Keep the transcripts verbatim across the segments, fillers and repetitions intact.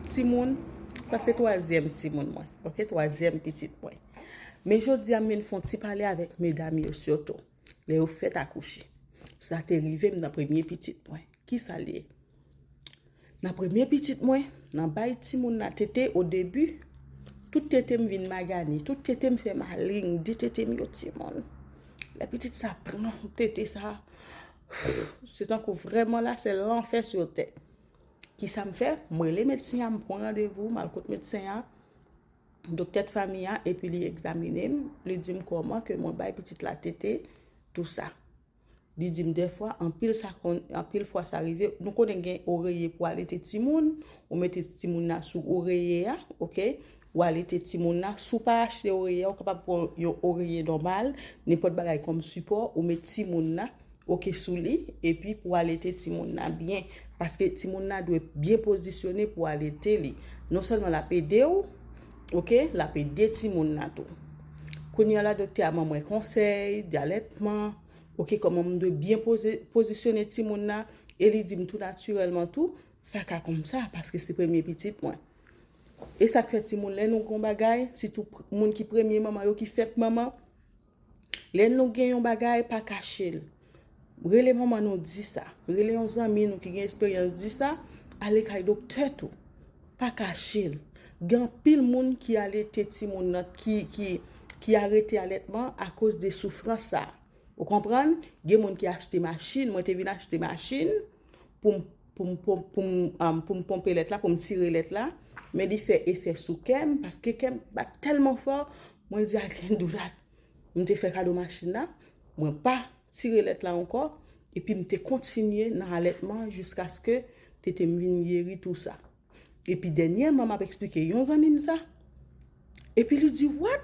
Timoun, sa se twazyèm timoun mwen, oke, twazyèm pitit mwen. Men jodi a m vin fè yon ti pale avèk medam yo sitou, lè yo fèt akouche. Sa te rive m nan premye pitit mwen. Ki sa l ye? Nan premye pitit mwen, nan bay timoun nan tete o debi, tout tete m vin magani, tout tete m fè maling, de tete m yo timoun. Lè pitit sa pran tete sa, se tankou vrèman la se lanfè sou tè. Ki sa m fè? M rele medsen an, m pran randevou, m al kot medsen an, doktè de fanmi an, epi li egzamine m, li di m kòman ke mwen bay pitit la tete, tou sa. Li di m dèfwa, anpil sa konn, anpil fwa sa rive, nou konnen gen oreye pou alete timoun, ou mete timoun nan sou oreye a, oke? Ou alete timoun nan, si w pa achte oreye a, ou kapab pran yon oreye nòmal, nenpòt bagay kòm sipò, ou met timoun nan, oke, sou li, epi pou alete timoun nan byen. Paske timoun nan dwe byen pozisyone pou alete li. Non sèlman l ap ede w, oke, l ap ede timoun nan tou. Kounye a la, doktè a ban mwen konsèy, de alètman, oke, kòman m dwe byen poze, pozisyone timoun nan, e li di m tou natirèlman tou, sa ka konsa, paske se premye pitit mwen. E sa k fè timoun, lè nou gon bagay, sitou pr- moun ki premye manman yo, ki fèk manman, lè nou gen yon bagay, pa kache l. Rele manman nou di sa. Rele yon zanmi nou ki gen esperyans di sa. Ale kay doktè tou. Pa kache l. Gen anpil moun ki alete timoun nan, ki, ki, ki arete alètman akoz de soufrans sa. Ou konprann? Gen moun ki achte machin, mwen te vin achte machin pou m, pou m, pou m, pou m, um, pou m ponpe lèt la, pou m tire lèt la, men li fè efè sou kè m, paske kè m bat tèlman fò, mwen di, "I can't do that." M te fè kado machin la, mwen pa tire lèt la ankò, epi m te kontinye nan alètman jiskaske tete m vin geri tou sa. Epi dènyèman, m ap eksplike yon zanmi m sa. Epi li di, "What?"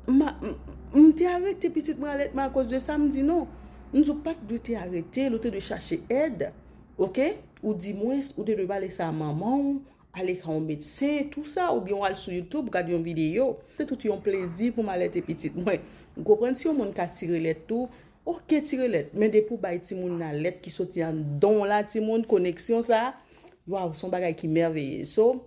Ma, m, m te arete pitit mwen alètman akoz de sa, m di, "Non." M di, "Ou pa t dwe te arete l, ou te dwe chache èd, oke? Ou di mwens, ou te dwe pale sa a manman w, ale ka yon medsen, tou sa, oubyen w al sou YouTube, gade yon videyo." Se tout yon plezi pou m alète pitit mwen. Ou konprann, si yon moun ka tire lèt tou, oke, tire lèt. Men depi w bay timoun nan lèt ki soti anndan w la, timoun, koneksyon sa, waw, se yon bagay ki mèveye. So,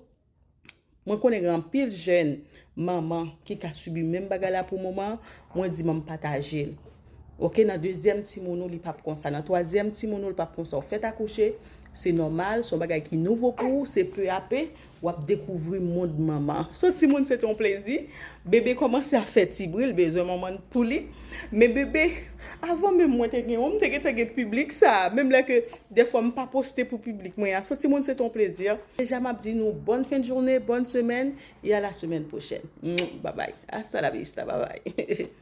mwen konnen gen anpil jèn manman ki ka sibi menm bagay la pou moman, mwen di m pataje l. Oke, nan dezyèm timoun ou, li p ap konsa. Nan twazyèm timoun ou, li p ap konsa. Ou fèt akouche, se nòmal, se yon bagay ki nouvo pou ou, se pe a pe, w ap dekouvri mond manman. So, timoun, se te yon plezi. Bebe kòmanse ap fè ti bri, l bezwen manman l pou li. Men bebe, avan menm mwen te gen yon, m te gentan gen piblik sa. Menm lè ke dèfwa m pa poste pou piblik mwen a. So, timoun, se te yon plezi. Deja, m ap di nou bòn fen de jounen, bòn semèn, e a la semèn pwochèn. Mwah, babay. Hasta la vista, babay.